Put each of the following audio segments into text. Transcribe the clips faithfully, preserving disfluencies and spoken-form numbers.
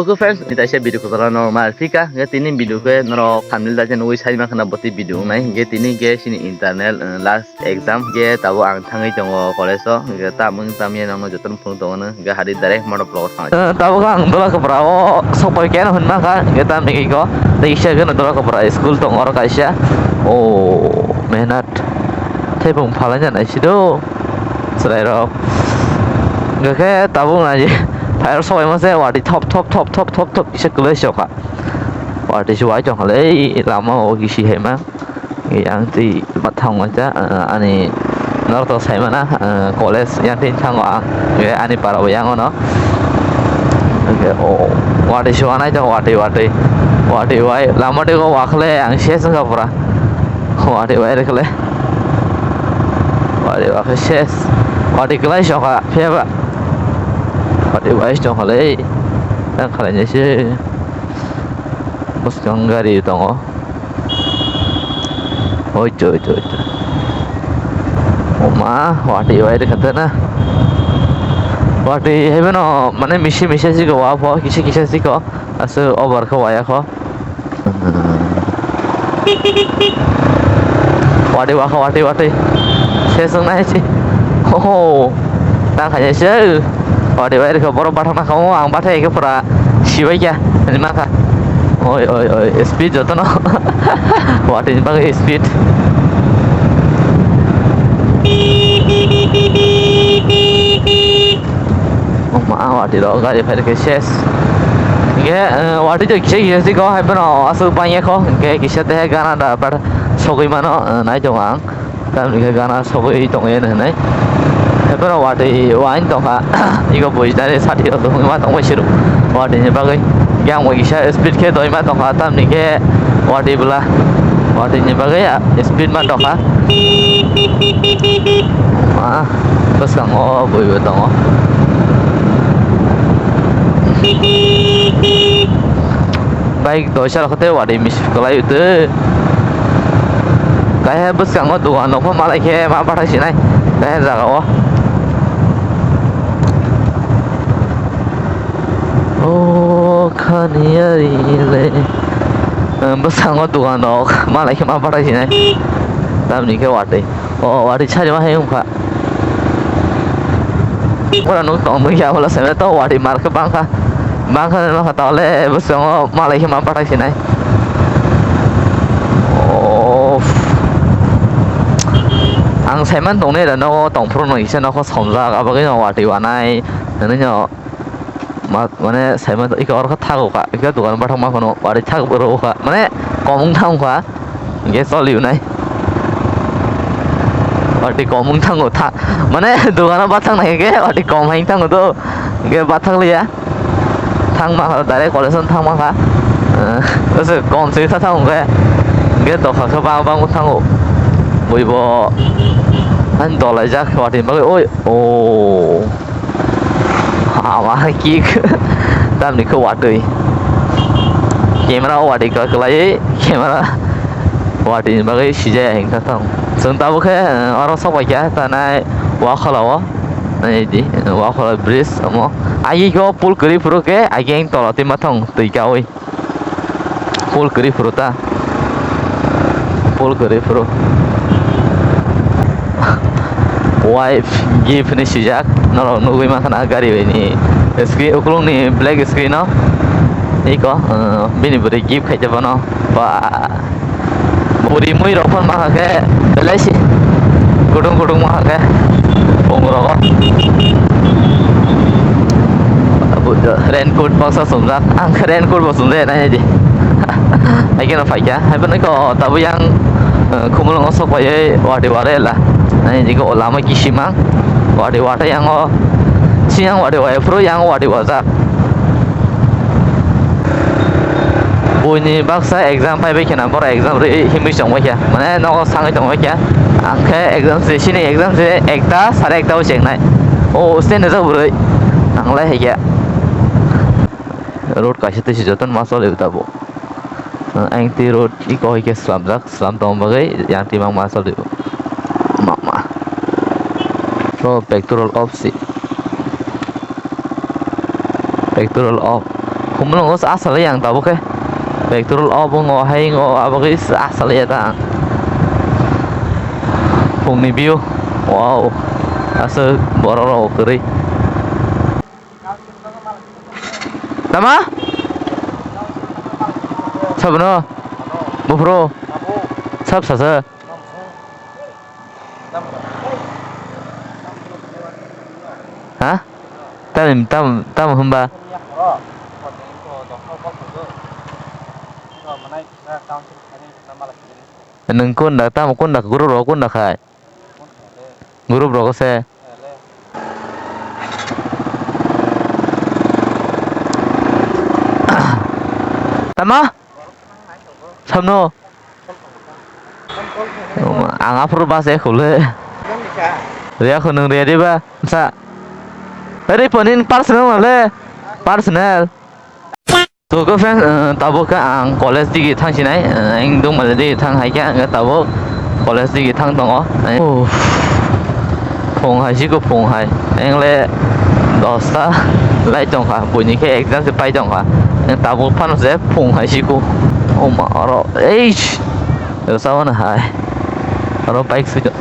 Hello friends, ni taisa video khotoro normal phika, hingke tini video khe norok thumbnail daise nugui sai mankha na boti video wngnai, hingke tini khe chini internal, eh, last exam, hingke tabuk ang thangwi tongo college o, hingke tamung tamya nangno jotono phunuk tongo no, hingke hari direct motor vlog o thang. Eh, tabuk ang dola kwpra o sokpai khe no hwnma kha, hingke tamni khe ko tei kisa khe no dola kwpra school tongo oro kaisa. O mehnat. Tei bung phalai nai si do. Chwrairok. Hwnkhe tabuk nai. Phai rok sobai mase watwi thop thop thop thop thop thop kisa kwlai se wkha. Watwi se wai tongkha le lama o kisi hai ma. Yang twi ma thang ma cha, ah, ani norok to sai mana, ah, college yang twi thango ang. Ani para bo yang ono. Hwnkhe o watwi se wanai tong watwi watwi. Watwi wai lama twi o wakhle ang se wngkha pura. Watwi wai rwkhle. Watwi wai khe ses. Watwi kwlai sokha phiyaba. Watwi wai sokha le. Tang khalai nai se. Bwskang gari tongo. Oi to, oi to, oi to. Oma, watwi wai rwkha tana. Watwi hai bono mane misi misi siko wa pho, kisa kisa siko. Aswk over khe waya kho. Watwi wakha, watwi, watwi. Se swngnai se. Ho, ho. Ta khaina se. Watwi wai rwkha borok bathang na kha o, ang bathai khe pura sibai kha. Ani ma kha. Oi, oi, oi. Speed jotono. Watwi ni bagwi speed. Oma, watwi rok gari phai rwkhe ses. Hingke, eh, watwi to kisa kisa siko hai phano aswk bangya kho. Hingke kisa tehe gana da bar sogwi mano, eh, nai tongo ang. Tamni khe gana sogwi tongwi hinwi. Hai phano watwi wain tongkha. Iko bujinani sati rok wngwi ma tongbai siro. Watwi ni bagwi. Yang bai kisa speed khe doi ma tongkha. Tamni khe watwi bwla. Watwi ni bagwi, ah, speed ma tongkha. Ah, bwskango bui bo tongo. Bike doisa rok tei watwi misi kwlai twi. Kaiha bwskango dogan rok pho malai khe ma bathai sinai. Kaiha jaga o. O khani ari le. Bwskango dogan rok malai khe ma bathai sinai. Tamni khe watwi. O watwi sari ma hai wngkha. Ora nuk tong nuk ya wala seme to watwi mar khe bangkha. Bangkha no kha tole bwskango malai khe ma bathai sinai. O. Ang saiman tongnai da nogo tongphuru no kisa nokho somjak abagwi no watwi wanai. Hinwi no. Ma-, mane, saiman iko oro khe thago kha, iko dogan bathang ma phano, watwi thak rw kha, mane, kom wng thang kha, hingke choli nai. Watwi kom wng thango, tha-, mane, dogano bathang nai hingke, watwi kom hai thango do, hingke bathang liya. Thang ma kha, direct college thang ma kha. Eh, ose kom se tha thang hingke, hingke tokha khe bang bang thango. Buibo, han dolai jak, watwi bagwi, oi, o. Ama kick. Tamni khe watwi. Camera o watwi kwlai, camera watwi ni bagwi sijaya hingkha tong. Chwng tabuk khe, eh, oro sok bai kha, tanai wa khola o. Nai di, wa khola bridge omo. Agi khe o pool kwrwi phuru khe, agi ang tola twi ma thong twi kaui. Pool kwrwi phuru ta. Pool kwrwi phuru. Wife gift hinwi swijak. Norok nugwi mankha na gari bai ni screen, ukulukni black screen o. Iko, uh, bini bwrwi gift khaijak bono. Ba. Bwrwi mui rok phano mankha khe belai si kutung kutung mankha khe bung rogo. Raincoat baksa chumjak, ang khe raincoat bo chumjaya nai di. Hai kheno phaikha, hai phano khe o tabuk yang, eh, Khumulwngo sok phaiwi watwi ware la. Nai di khe o lama kisimang watwi wata yang o, siyang watwi wai phuru yang watwi wajak. Buini baksa exam phaibai kheno, borok exam rwi himwi tongbai kha, mane nogo sangwi tongbai kha. Ang khe exam se, chini exam se ekta, sare ekta o chengnai. O, se nijak bwrwi. Ang lai hai khe. Road kaisa twi se jotono ma choli tabuk. Ang twi road iko hai khe slamjak, slam tong bagwi yang twi mang ma choli. Ma, ma. O, petrol off si. Petrol off. Khumulwngo se aswk lai ang tabuk khe. Petrol o bwngo hai wngo abo khe se aswk lai ta ang. Phungni view. Wow. Aswk borok rok kwrwi. Tama? Sabno? Buphuru? Sab sasa? Ha? Tam, tam, tam hwnba? Nwng kunda, tamo kunda, guru rok kunda khai? Group rokse. Tama? Samno? Ang aphuru bus e khole. Reya kho nwng reya diba? Sa. Eri ponin personal male. Personal. To, khe friends, uh, tabuk khe ang college digi thang sinai, uh, ang dongmani digi thang hai khe ang tabuk college digi thang tongo. Oh, phung hai siko phung hai, ang le dosta lai tongkha, buini khe exam se pai tongkha, ang tabuk phano se phung hai siko. Oh ma, oro, eish, rwsa mano hai, oro bike sui tong,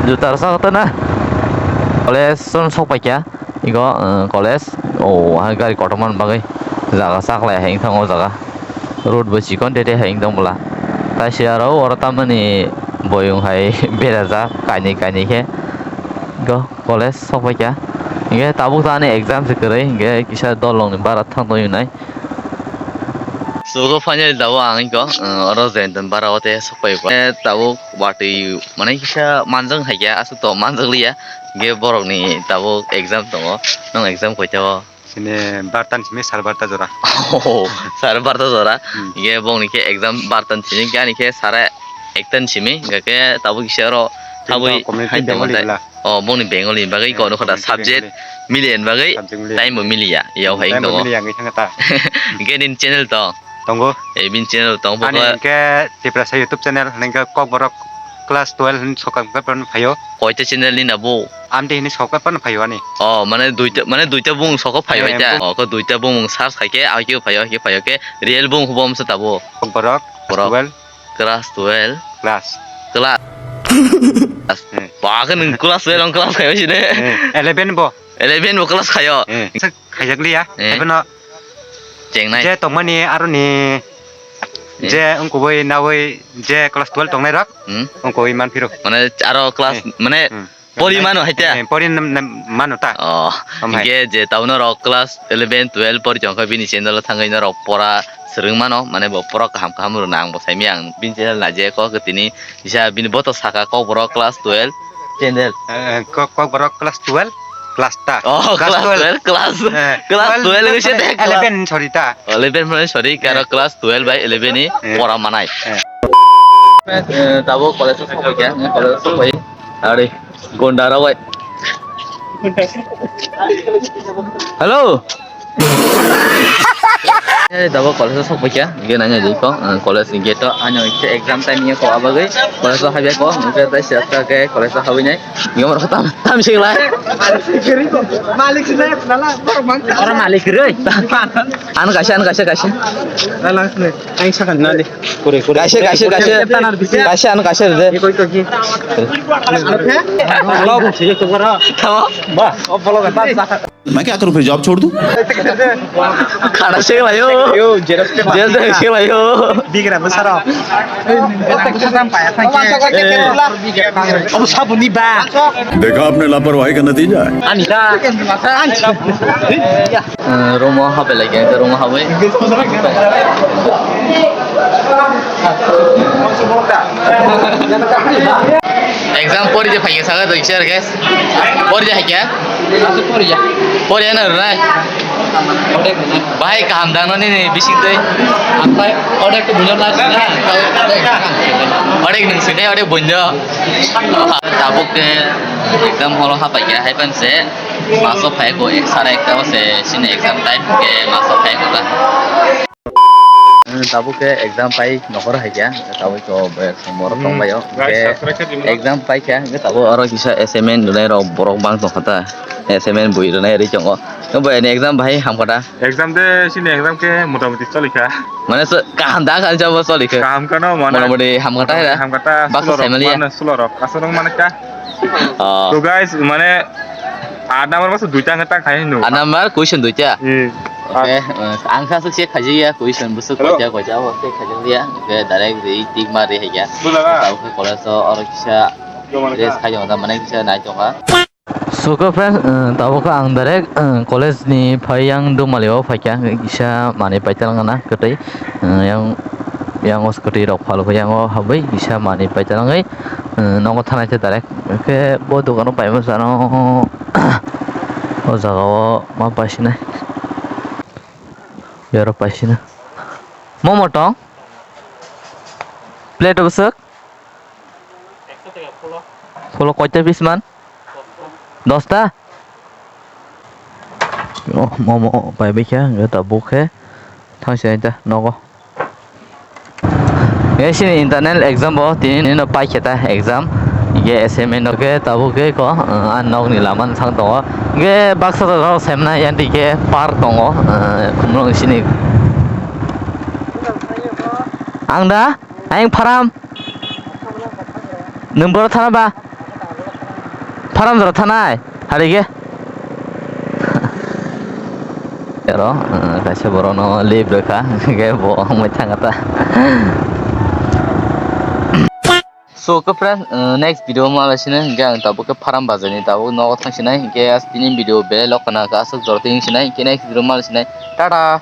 juta rwsa kotor na, college son sok pai kha. Ego, eh, college. Oh, ah, gari kotorma bagwi jaga chaklai hai wngthang o jaga. Road bo chikon tete hai wngtong bwla. Tai se aro oro tamani boyong hai berajak kainwi kainwi khe. Ego college sok pai kha. Hinkhe tabuk ta ani exam se kwrwi, hinkhe kisa dolongni bara thang tongwi nai. Sugo finally tabuk ang iko, eh, oro Jayantan bara o te sok pai ko. Eh, tabuk watwi manwi kisa manjak hai khe, aswk to manjak liya. Hinkhe borokni tabuk exam tongo. Nwng exam koita o? Sini bartan simi sar barta jora. Oh, sar barta jora. Hmm. Hinkhe bongni khe exam bartan simi, hinkhe ani khe sara ektan simi, hinkhe tabuk kisa oro habwi community hai tongo Bengali tai. Bwla. Oh, bongni Bengali bagwi kono khata community subject Bengali. Miliya ni bagwi subject miliya. Time bo miliya. Yao hai tongo. Time bo miliya wngwi thangkha ta. Hinkhe nini channel tong? Tongo. Eh, bini channel tong bo. Ani hinkhe Tiprasa YouTube channel, hinkhe Kokborok class twelve hin sokang khe pran phaio. Koita channel ni na bo? Amtwi hini sokha phano phaio ani. Oh, mane duita, mane duita bung sokha phaio. Eh, hai ta? Bung- Oh, ko duita bung search khai khe, ai khe phaio, ai khe phaio khe, real bung hubom se tabo. Borok, borok. Twelve. Class twelve. Class. Class. Eh. Ba khe nwng class twelve ang class khaio sini. Eh, eleven bo. Eleven bo class khaio. Eh, khaijak liya. Eh. Ebono chengnai. Je tongmani aroni, eh, je ungkubui naui je class twelve tongnai rok. Hmm. Ungkubui man phiro. Mane aro class, eh, mane hmm. Pori mano hai ta? Eh, pori nam, nam, mano ta. Oh, omo hai. Hinkhe je tabuk norok class eleven, twelve pori tongkha bini channel o thangwi norok pora swrwng mano, mane bo pora kaham kaham rwna ang bo saimanya ang bini channel naijak kok tini kisa bini bo to saka Kokborok class twelve channel. Eh, Kok, Kokborok class twelve, class ta. Oh, class twelve, class, eh, class twelve, twelve wngwi se eleven, sorry ta. Oh, eleven, sorry, eh, karo class twelve bai eleven ni, eh, pora manai. Eh. Eh, tabuk college o sokphaikha, college o sokphai. Ari, gonda rok bai. Hello. Eh, tabuk college o sokphaikha. Ge nanya jai ko, eh, college ni gate o. Ano ite exam time ni ko abagwi. College o habya ko. Ite tai siya ta ke college o habwi nai. Ge mor khatam tam sing lai. Malik sini nala. Oro malik roi. Ano kaisa, ano kaisa, kaisa. Nala sini. Ang sakha nadi. Kure, kure. Kaisa, kaisa, kaisa. Kaisa, ano kaisa de. Tamo? मैं क्या करूं फिर, जॉब छोड़ दूं? Khana se layo. Yo, jelas ke. Jelas se layo. Bigra besar. Omo sabuni ba. देखा आपने लापरवाही का नतीजा है। Ani da. Ani. Eh, room o habai lai khe, room o habai. Exam pori je phai khe, saka doi khe. Pori je hai khe? Pori ya na rwnai? Bahai kaham dang nani ni bising tei. Ampai odek to bunyo na. Odek nung sini odek bunyo. Tabuk ke exam hall o hapai khe, hai pan se. Maso phai ko ek sara ekta o se sini exam time ke maso phai ko ta. Tabuk khe exam pai nohor hai kha, tabuk to bai songmor Hmm. tongbaio. Guys, Khe subscribe khe di mano. Exam pai kha, khe tabuk oro kisa assignment rwnai rok borok bang tongkha ta. Assignment bui rwnai ri tongo. Khe bo ani exam bahai hamkha ta. Exam de sini exam khe motamoti choli kha. Mane so kaham da kha jabo choli kha. Kaham khano mane Motamoti hamkha ta hai da. Hamkha ta Baksa sulo rok, family ya. Mane sulo rok. Aswk mane kha. Oh. To guys, mane aat number bwswk duita wngkha ta khai hino. Aat number question duita. Eh. Okay, uh, ang sa suk check khaji ya question bwswk Hello. Kocha kocha o check khaji ya. Okay, direct ri tik ma ri hai ya. Bula ba. Tabuk khe college o oro kisa Yo, mane dress ka? Khaji wngkha mane kisa nai tongkha. So khe friends, uh, tabuk khe ang direct, uh, college ni phai yang Dumali o phaikha kisa manwi paitang na kwtwi, uh, yang yang o kwtwi rok phalwi yang o habwi kisa manwi paitang wi. Eh, nogo thanai se direct. Khe bo dogano paima sano o jaga o ma paisinai. Yoro paisina. Momo tong? Plate o bwswk? Phulo koita piece man? Dosta? Oh, momo pai bikha, hwnkhe tabuk khe thangsinai ta nogo. Nge sini internal exam bo tini nino paikhe ta exam. Ge assignment no khe tabuk khe ko, ah, ang nokni lama no thang tongo. Ge baksa rok semna yanti khe par tongo, ah, khumlung sini. Ang da, ayang pharam. Nwng boro thana ba? Pharam jora thanai, hari khe. Ero, eh, kaisa borok no lip rwkha, hwnkhe bo wngwi thangkha ta. So, khe friend, eh, next video ma lai sini, hwnkhe ang tabuk khe pharam bazar ni tabuk nogo thang sinai, hwnkhe as tini video belai lok khna kha, aswk jora twi wng sinai, hwnkhe next video ma lai sinai, tata.